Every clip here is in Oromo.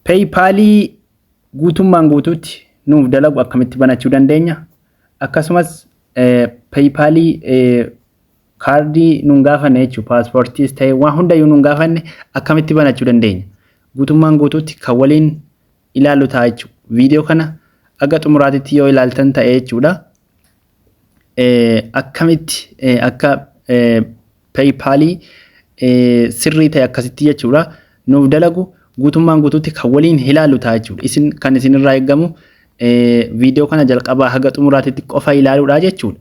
PayPalii guutummaan guutuutti nuuf dalagu akkamitti banachuu dandeenya? Akkasumas PayPalii kaardii nun gaafanne jechuudha. Paaspoortiis ta'e waan hundayyuu nun gaafanne akkamitti banachuu dandeenya? Guutummaan guutuutti kan waliin ilaallu ta'a jechuudha. Viidiyoo kana aga xumuraatitti yoo ilaaltan ta'e jechuudha. Akkamitti akka PayPalii sirrii ta'e akkasitti jechuudha nuuf dalagu guutummaan guutuutti kan waliin ilaallu ta'a jechuudha. Isin kan isinirraa eegamu viidiyoo kana jalqabaa haga xumuraatitti qofa ilaaluudha jechuudha.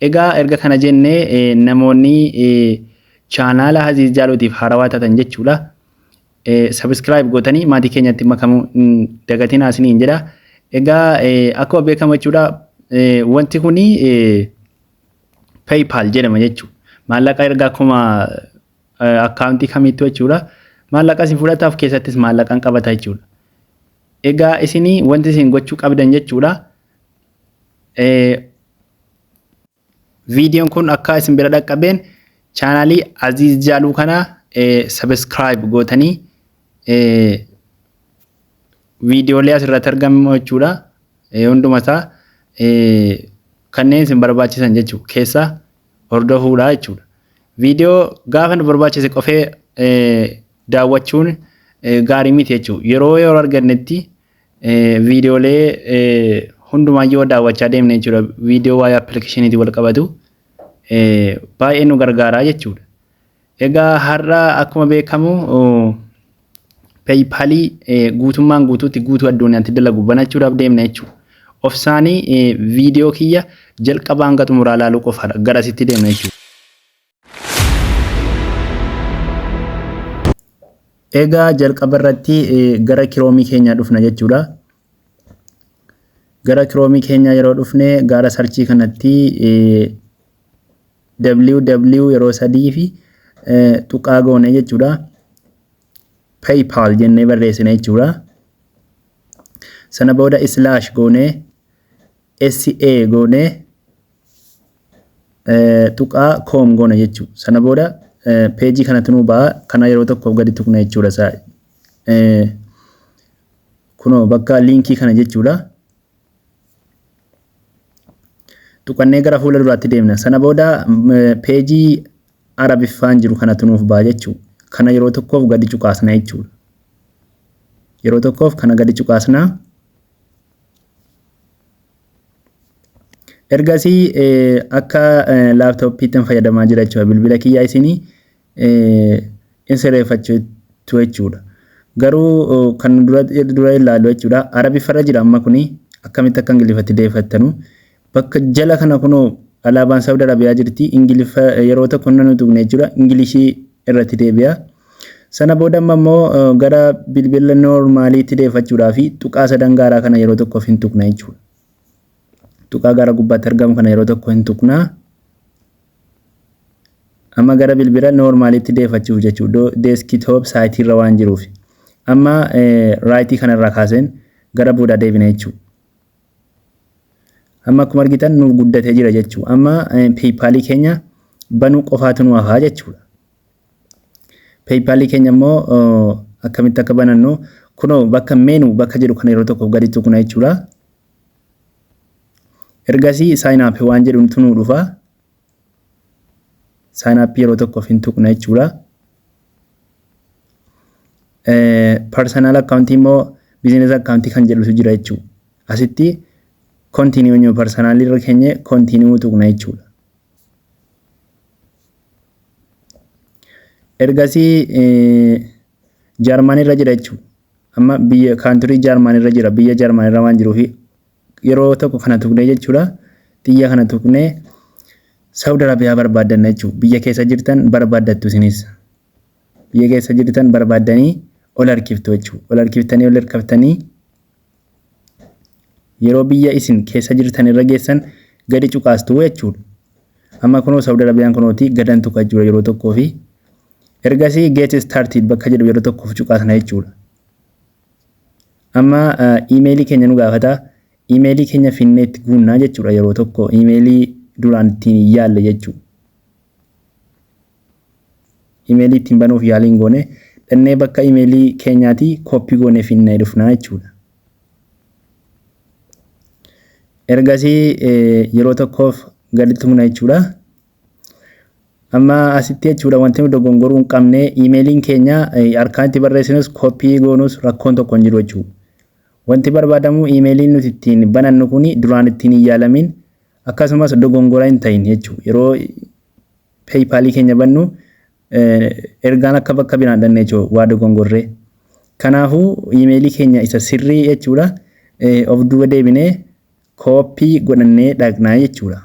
Egaa erga kana jennee namoonni chaanaala Aziiz Jaalootiif haarawaa taatan jechuudha. Subscribe gootanii maatii keenyatti makamuu hin dagatinaa isiniin jedha. Egaa akkuma beekamu jechuudha wanti kuni PayPal jedhama jechuudha. Maallaqa erga akkuma akkaawuntii kamiittuu jechuudha. Maallaqa isin fudhata of keessattis maallaqa hin qabata jechuudha. Egaa isinii wanti isin gochuu qabdan jechuudha. Viidiyoon kun akka isin bira dhaqqabeen chaanaalii Aziiz Jaaluu kana subscribe gootanii viidiyoolee asirratti argamu jechuudha. Hunduma isaa kanneen isin barbaachisan jechuudha keessa hordofuudha jechuudha. Viidiyoo gaafa nu barbaachise qofee daawwachuun gaarii miti jechuudha. Yeroo yeroo argannetti viidiyoolee hundumaa yoo daawwachaa deemne jechuudha. Viidiyoo waa'ee appilikeeshiniitiin wal qabatu baay'ee nu gargaara jechuudha. Egaa har'a akkuma beekamu PayPalii guutummaan guutuutti guutuu addunyaatti dalagu banachuudhaaf deemna jechuudha. Ofsaanii viidiyoo kiyya jalqabaa hanga xumuraa ilaaluu qofaadha. Garasitti deemna jechuudha. Egaa jalqaba irratti gara kiroomii keenyaa dhufna jechuudha. Gara kiroomii keenyaa yeroo dhufne gara sarchii kanatti www yeroo sadii fi tuqaa goone jechuudha. PayPal jennee barreessina jechuudha. Sana booda slash goone SA goone tuqaa com goona jechuudha. Sana booda peejii kanatti nuu ba'a. Kana yeroo tokkoof gadi tuqna jechuudha. Isaa kunoo bakka liinkii kana jechuudha. Tuqannee gara fuula duraatti deemna. Sana booda peejii Arabiffaan jiru kanatu nuuf ba'a jechuudha. Kana yeroo tokkoof gadi cuqaasna jechuudha. Yeroo tokkoof kana gadi cuqaasna. Ergasii akka laaptooppiitti fayyadamaa jira jechuudha. Bilbila kiyyaa isinii in sirreeffachuutu jechuudha. Garuu kan dura dura ilaallu jechuudha. Arabiffarra jira amma kuni akkamitti akka Ingiliffatti deeffattanu. Bakka jala kana kunoo alaabaan Saawud Arabiyaa jirti. Ingiliffa yeroo tokko nu tuqne jechuudha. Ingilishii irratti deebi'a. Sana booda amma immoo gara bilbila noormaaliitti deeffachuudhaaf tuqaa sadan gaaraa kana yeroo tokkoof hin tuqna jechuudha. Tuqaa gara gubbaatti argamu kana yeroo tokko hin tuqna. Amma gara bilbila noormaaliitti deeffachuuf jechuudha. Deeskitoop saayitii irra waan jiruuf. Amma raayitii kanarraa kaaseen gara boodaa deebina jechuudha. Amma akkuma argitan nuuf guddatee jira jechuudha. Amma peeyipaalii keenya banuu qofaatu nu hafaa jechuudha. PayPal keenya immoo akkamitti akka banannu kunoo bakka menu bakka jedhu kana yeroo tokkoof gadi tuqna jechuudha. Ergasii sign up waan jedhutu nuu dhufa. Sign up yeroo tokkoof hin tuqna jechuudha. Personal account immoo business account kan jedhutu jira jechuudha. Asitti continue personal irra keenye continue tuqna jechuudha. Ergasii Jaarmaan irra jira jechuudha. Amma biyya kaantirii Jaarmaan irra jira. Biyya Jaarmaan irra waan jiruuf yeroo tokko kana tuqnee jechuudha. Xiyya kana tuqnee Saawud Arabiyaa barbaaddanna jechuudha. Biyya keessa jirtan barbaaddattu isinis. Biyya keessa jirtan barbaaddanii ol harkiftu jechuudha. Ol harkiftanii ol harkiftanii yeroo biyya isin keessa jirtan irra geessan gadi cuqaastu jechuudha. Amma kunoo Saudi Arabiyaan kunooti gadan tuqa jechuudha yeroo tokkoo fi ergasii get started bakka jedhu yeroo tokkoof cuqaasna jechuudha. Amma iimeelii keenya nu gaafata. Iimeelii keenya finnee itti guunnaa jechuudha yeroo tokko iimeelii duraan ittiin hin yaalle jechuudha. Iimeelii ittiin banuuf yaalii hin goone Dhannee bakka imeelii keenyaatii copy goonee finnee dhufnaa jechuudha. Ergasii yeroo tokkoof gadi tuqna jechuudha. Amma asitti jechuudha, wanti nu dogongoruu hin qabne, imeeliin keenya harkaan itti barreessinus copy goonus rakkoon tokko hin jiru jechuudha. Wanti barbaadamu imeeliin nuti ittiin banannu kun duraan ittiin hin yaalamin, akkasumas dogongora hin ta'in jechuudha. Yeroo PayPalii keenya bannu ergaan akka bakka biraan dhanne jechuudha, waa dogongorree. Kanaafuu imeelii keenya isa sirrii jechuudha, of duuba deebinee copy godhannee dhaqnaa jechuudha.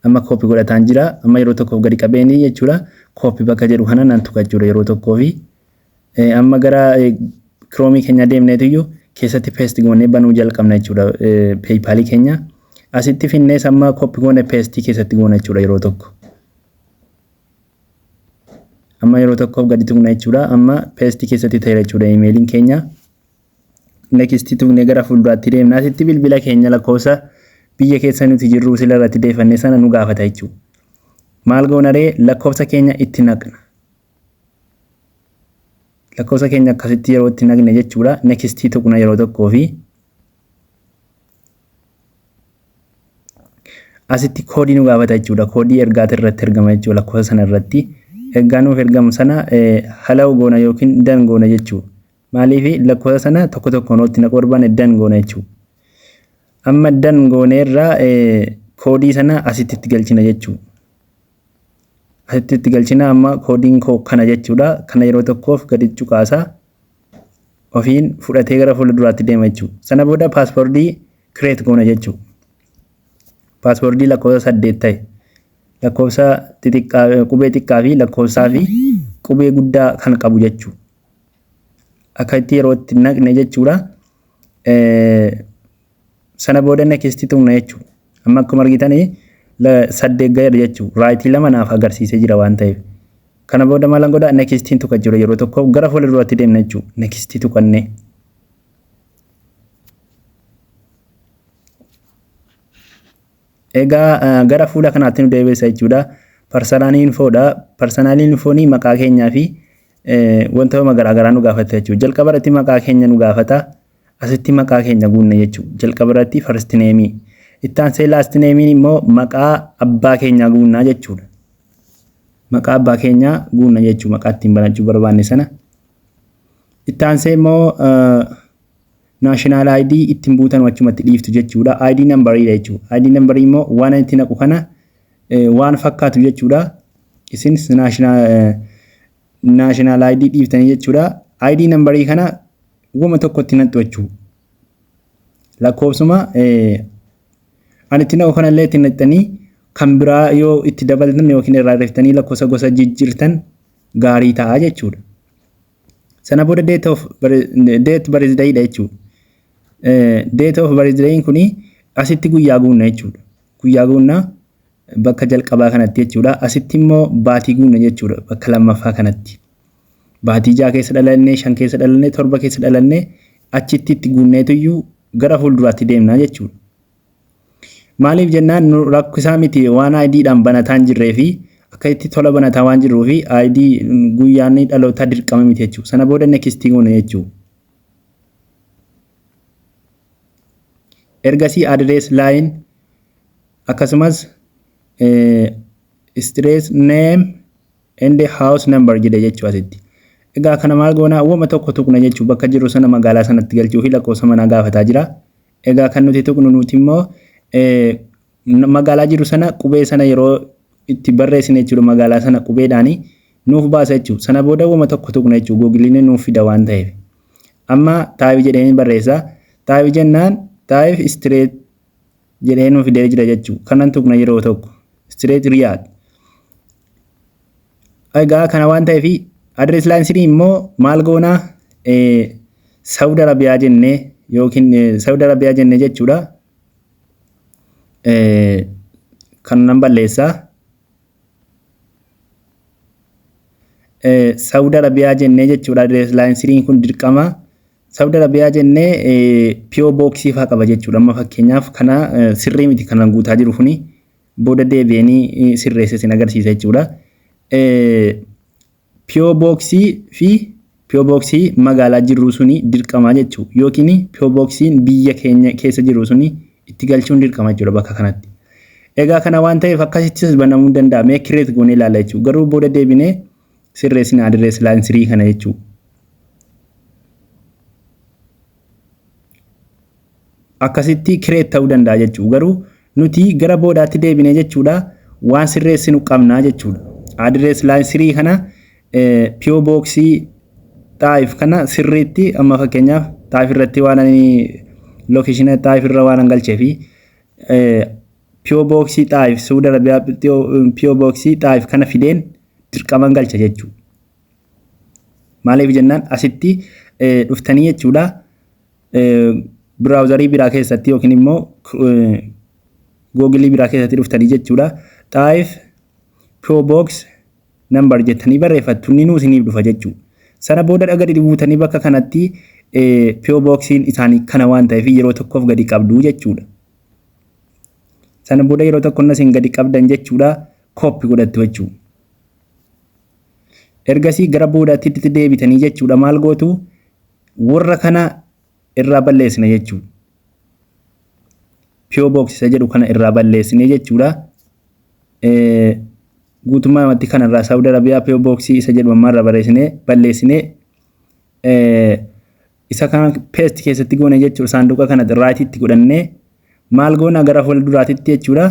Amma copy godhataan jira. Amma yeroo tokkoof gadi qabeenii jechuudha. Copy bakka jedhu kana nan tuqa jechuudha yeroo tokkoofi. Amma gara Chromeii keenya deemneetiyyuu keessatti paste goonee banuu jalqabna jechuudha PayPalii keenya. Asitti finnees amma copy goone paste keessatti goona jechuudha yeroo tokko. Amma yeroo tokkoof gadi tuqna jechuudha. Amma paste keessatti ta'eera jechuudha imeeliin keenya. Next tuqnee gara fuulduraatti deemna. Asitti bilbila keenya lakkoofsa biyya keessa nuti jirru sila irratti deeffannee sana nu gaafata jechuudha. Maal goonaree? Lakkoofsa keenya itti naqna. Lakkoofsa keenya akkasitti yeroo itti naqne jechuudha. Next tuqna yeroo tokkoo fi asitti koodii nu gaafata jechuudha. Koodii ergaati irratti ergama jechuudha, lakkoofsa sana irratti. Ergaa nuuf ergamu sana allow goona yookiin done goona jechuudha. Maaliif? Lakkoofsa sana tokko tokkoon itti naquu barbaanne done goona jechuudha. Amma done gooneerraa koodii sana asitti itti galchina jechuudha. Asitti itti galchina. Amma koodiin koo kana jechuudha. Kana yeroo tokkoof gadi cuqaasaa, ofiin fudhatee gara fuula duraatti deema jechuudha. Sana booda passwordii create goona jechuudha. Passwordii lakkoofsa 8 ta'e, lakkoofsa xixiqqaa, qubee xiqqaa fi lakkoofsaa fi qubee guddaa kan qabu jechuudha. Akka itti yeroo itti naqne jechuudha. Sana booda next tuqna jechuudha. Amma akkuma argitanii 8 gaheera jechuudha. Rightii lama naaf agarsiisee jira waan ta'eef. Kana booda maalan godhaa? Nextiin tuqa jira, yeroo tokko gara fuula duraatti deemna jechuudha. Next tuqannee. Egaa gara fuula kanaatti nu deebisa jechuudha. Personal infodha. Personal infoonii maqaa keenyaa fi wantoota garaagaraa nu gaafata jechuudha. Jalqaba irratti maqaa keenya nu gaafata. Asitti maqaa keenya guunna jechuudha. Jalqaba irratti first name. Itti aansee last name immoo maqaa abbaa keenyaa guunnaa jechuudha. Maqaa abbaa keenyaa guunna jechuudha, maqaa ittiin banachuu barbaanne sana. Itti aansee immoo national ID ittiin buutan achumatti dhiiftu jechuudha. ID numberiidha jechuudha. ID numberii immoo waan itti naqu kana waan fakkaatu jechuudha. Isin national ID dhiiftanii jechuudha. ID numberii kana wama tokkotti naqxu jechuudha. Lakkoofsuma ani itti naqu kanallee itti naqxanii, kan biraa yoo itti dabaltan yookiin irraa hir'iftanii lakkoofsa gosa jijjiirtan gaarii ta'a jechuudha. Sana booda date of date birthday dha jechuudha. Date of birthday kuni asitti guyyaa guunna jechuudha. Guyyaa guunna bakka jalqabaa kanatti jechuudha. Asitti immoo baatii guunna jechuudha, bakka lammaffaa kanatti. Baatii 6 keessa dhalannee, 5 keessa dhalannee, 7 keessa dhalannee, achitti itti guunneetuyyuu gara fuulduraatti deemnaa jechuudha. Maaliif jennaan, nu rakkisaa miti, waan IDdhaan banataa hin jirree fi akka itti tola banataa waan jirruu fi ID guyyaan dhalootaa dirqama miti jechuudha. Sana booda next goona jechuudha. Ergasii address line, akkasumas street name and house number jedhe jechuu asitti. Egaa kana maal goonaa? Uumama tokko tuqna jechuu, bakka jiru sana magaalaa sanatti galchuu fi lakkoofsa manaa gaafataa jira. Egaa kan nuti tuqnu, nuti immoo magaalaa jiru sana qubee sana yeroo itti barreessine jechuudha, magaalaa sana qubeedhaanii nuuf baasa jechuudha. Sana booda uumama tokko tuqna jechuudha. Googiliin nuuf fida waan ta'eef. Amma Taayif jedhee barreessa. Taayif jennaan Taayif Street jedhee nuuf fidee jira jechuudha. Kanan tuqna yeroo tokko. Street, Riyaad. Egaa kana waan ta'eef, address line 3 immoo maal goonaa? Saudi Arabiyaa jennee yookiin Saudi Arabiyaa jennee jechuudha. Kan nan balleessaa. Saudi Arabiyaa jennee jechuudha. Address line 3 kun dirqama. Saudi Arabiyaa jennee P.O. Boxii fa'aa qaba jechuudha. Amma fakkeenyaaf kana sirrii miti kanan guutaa jiru kuni, booda deebi'anii sirreesse sin agarsiisa jechuudha. P.O. Boxii fi P.O. Boxii magaalaa jirru suni dirqama jechuudha. Yookiin P.O. Boxiin biyya keenya keessa jiru suni itti galchuun dirqama jechuudha bakka kanatti. Egaa kana waan ta'eef akkasittis banamuu danda'a. Mee create goonee ilaalla jechuudha. Garuu booda deebinee sirreessina address line 3 kana jechuudha. Akkasitti create ta'uu danda'a jechuudha. Garuu nuti gara boodaatti deebinee jechuudha waan sirreessinu qabnaa jechuudha. Address line 3 kana, P.O. Boxii Xaayif kana sirriitti, amma fakkeenyaaf Xaayif irratti waan ani location Xaayif irra waan an galchee fi P.O. Boxii Xaayif, Saudi Arabiyaa, P.O. Boxii Xaayif kana fideen dirqaman galcha jechuudha. Maaliif jennaan, asitti dhuftanii jechuudha, browserii biraa keessatti yookiin immoo Googleii biraa keessatti dhuftanii jechuudha, Xaayif P.O. Box number jettanii barreeffattu, inni nuu isiniif dhufa jechuudha. Sana booda gadi buutanii bakka kanatti P.O. Boxiin isaanii kana waan ta'eef yeroo tokkoof gadi qabdu jechuudha. Sana booda yeroo tokko isin gadi qabdan jechuudha, copy godhattu jechuudha. Ergasii gara boodaatti deebitanii jechuudha, maal gootu? Warra kana irraa balleessina jechuudha. P.O. Box isa jedhu kana irraa balleessine jechuudha. Guutummaa namatti kanarraa Saudi Arabiyaa P.O. Box isa jedhu ammaa irraa barreessine balleessine, isa kana paste keessatti goone jechuudha. Saanduqa kana rightitti godhannee maal goona? Gara fuula duraatitti jechuudha.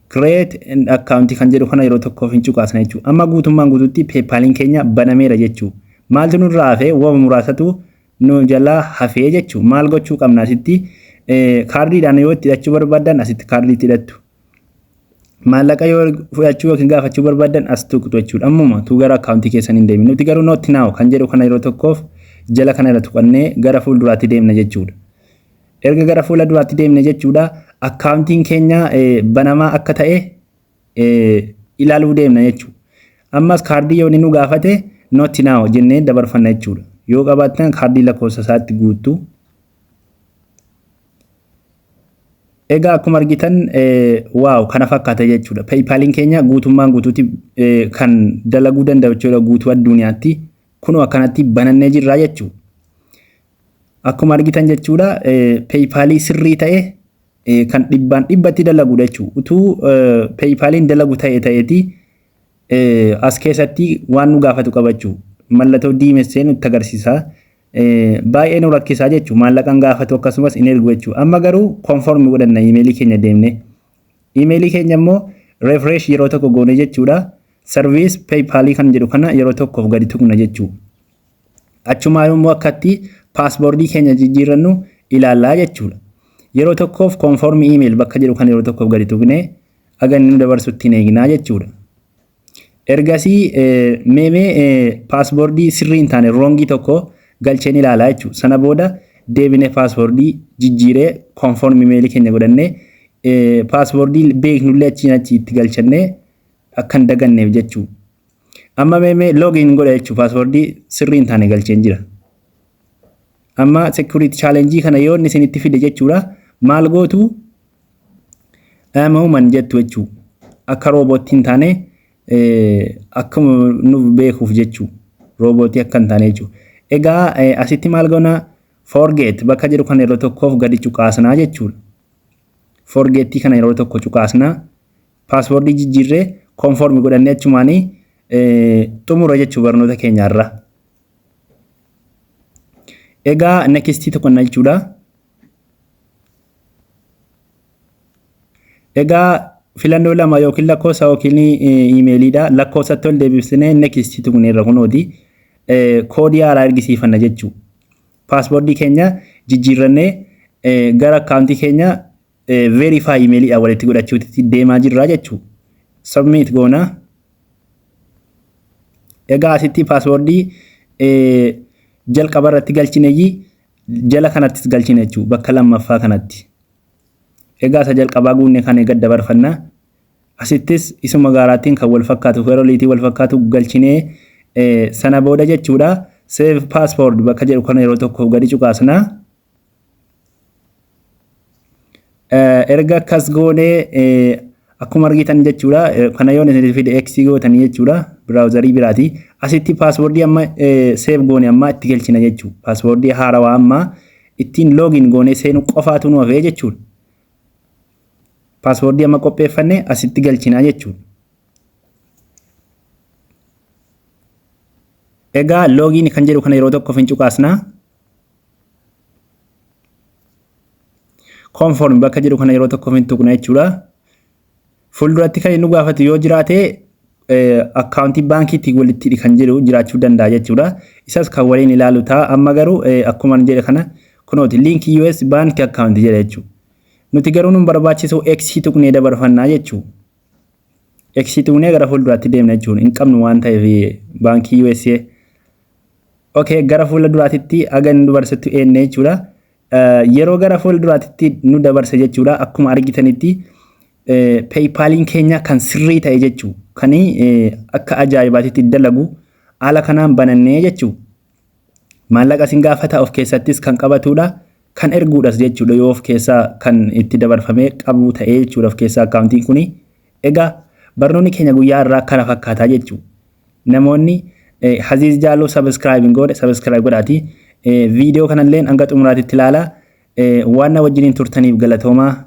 Create account kan jedhu kana yeroo tokkoof hin cuqaasna jechuudha. Amma guutummaan guutuutti PayPaliin keenya banameera jechuudha. Maaltu nurraa hafee? Wama muraasatu nu jalaa hafee jechuudha. Maal gochuu qabna asitti? Kaardiidhaan yoo itti hidhachuu barbaaddan asitti kaardii itti hidhattu. Maallaqa yoo fudhachuu yookiin gaafachuu barbaaddan as tuqxu jechuudha. Ammuma tu gara akkaawuntii keessan hin deemin. Nuti garuu not now kan jedhu kana yeroo tokkoof jala kana irra tuqannee gara fuulduraatti deemna jechuudha. Erga gara fuula duraatti deemne jechuudha, akkaawuntiin keenya banamaa akka ta'e ilaaluu deemna jechuudha. Ammas kaardii yoo inni nu gaafate not now jennee dabarfanna jechuudha. Yoo qabaattan kaardii lakkoofsa isaatti guuttu. Egaa akkuma argitan, wow, kana fakkaata jechuudha. PayPaliin keenya guutummaan guutuutti kan dalaguu danda'u jechuudha guutuu addunyaatti. Kunoo akkanatti banannee jirra jechuudha. Akkuma argitan jechuudha, PayPalii sirrii ta'e kan dhibbaan dhibbatti dalagudha jechuudha. Utuu PayPaliin dalagu ta'e ta'eeti as keessatti waan nu gaafatu qabachuu mallattoo diimessee nutti agarsiisa. Baay'ee nu rakkisaa jechuudha. Maallaqan gaafatu, akkasumas hin ergu jechuudha. Amma garuu confirm godhanna iimeelii keenya deemne. Iimeelii keenya immoo refresh yeroo tokko goone jechuudha. Service PayPalii kan jedhu kana yeroo tokkoof gadi tuqna jechuudha. Achumaan immoo akkatti passwordii keenya jijjiirannu ilaallaa jechuudha. Yeroo tokkoof confirm email bakka jedhu kan yeroo tokkoof gadi tuqne aga inni nu dabarsutti hin eegnaa jechuudha. Ergasii meemee passwordii sirrii hin taane, wrongii tokko galcheen ilaalaa jechuudha. Sana booda deebinee passwordii jijjiiree confirm emailii keenya godhannee, passwordii beeknullee achiin achi itti galchannee akka hin daganneef jechuudha. Amma meemee login godha jechuudha, passwordii sirrii hin taane galcheen jira. Amma security challenge kana yoo inni isinitti fide jechuudha, maal gootu? I'm human jettu jechuudha. Akka roobootii hin taane akka nuuf beekuuf jechuudha. Roobootii akka hin taane jechuudha. Egaa asitti maal goona? Forget bakka jedhu kana yeroo tokkoof gadi cuqaasnaa jechuudha. Forgetii kana yeroo tokko cuqaasnaa, passwordii jijjiirree confirm godhannee achumaanii xumura jechuu barnoota keenyaarra. Egaa nextii tokko jechuudha. Egaa filannoo lama, yookiin lakkoofsa yookiin iimeeliidha. Lakkoofsatti ol deebisnee nextii tuqneerra, kunooti. Koodii haaraa ergisiifanna jechuudha. Passwordii keenya jijjiirrannee gara akkaawuntii keenya verify iimeeliidhaan walitti godhachuutti deemaa jirra jechuudha. Submit goona. Egaa asitti passwordii jalqaba irratti galchineyyii jala kanattis galchine jechuudha, bakka lammaffaa kanatti. Egaa isa jalqabaa guunne kan gad dabarfanna. Asittis isuma gaaraatiin kan wal fakkaatu, yeroo liitii wal fakkaatu galchinee, sana booda jechuudha, save password bakka jedhu kana yeroo tokko gadi cuqaasna. Erga akkas goonee Akkuma argitan jechuudha, kana yoon isin fide X gootanii jechuudha, browserii biraati. Asitti passwordii amma save goone amma itti galchina jechuudha. Passwordii haarawaa amma ittiin login goonee seenu qofaatu nu hafee jechuudha. Passwordii amma qopheeffanne asitti galchina jechuudha. Egaa login kan jedhu kana yeroo tokkoof hin cuqaasna. Confirm bakka jedhu kana yeroo tokkoof hin tuqna jechuudha. Fuulduratti kan inni gaafatu yoo jiraate, akkaawuntii baankiitti walitti kan jedhu jiraachuu danda'a jechuudha. Isas kan waliin ilaalu ta'a. Amma garuu akkuma jedhe kana kunooti link US bank account jedha jechuudha. Nuti garuu nun barbaachisu, X tuqnee dabarfannaa jechuudha. X tuqnee gara fuulduraatti deemna jechuudha. Hin qabnu waan ta'eef baankii USA. Okay, gara fuula duraatitti aga inni dabarsetti eenne jechuudha. Yeroo gara fuula duraatitti nu dabarse jechuudha. Akkuma argitanitti PayPaliin keenya kan sirrii ta'e jechuudha. Kan akka ajaa'ibaatitti dalagu haala kanaan banannee jechuudha. Maallaqa isin gaafata, of keessattis kan qabatudha. Kan erguudhas jechuudha, yoo of keessaa kan itti dabarfamee qabu ta'ee jechuudha of keessaa akkaawuntiin kuni. Egaa barnoonni keenya guyyaa irraa kana fakkaataa jechuudha. Namoonni Haziiz Jaaloo subscribe hin goone subscribe godhaati. Viidiyoo kanallee hanga xumuraatitti ilaalaa. Waan na wajjiniin turtaniif galatoomaa.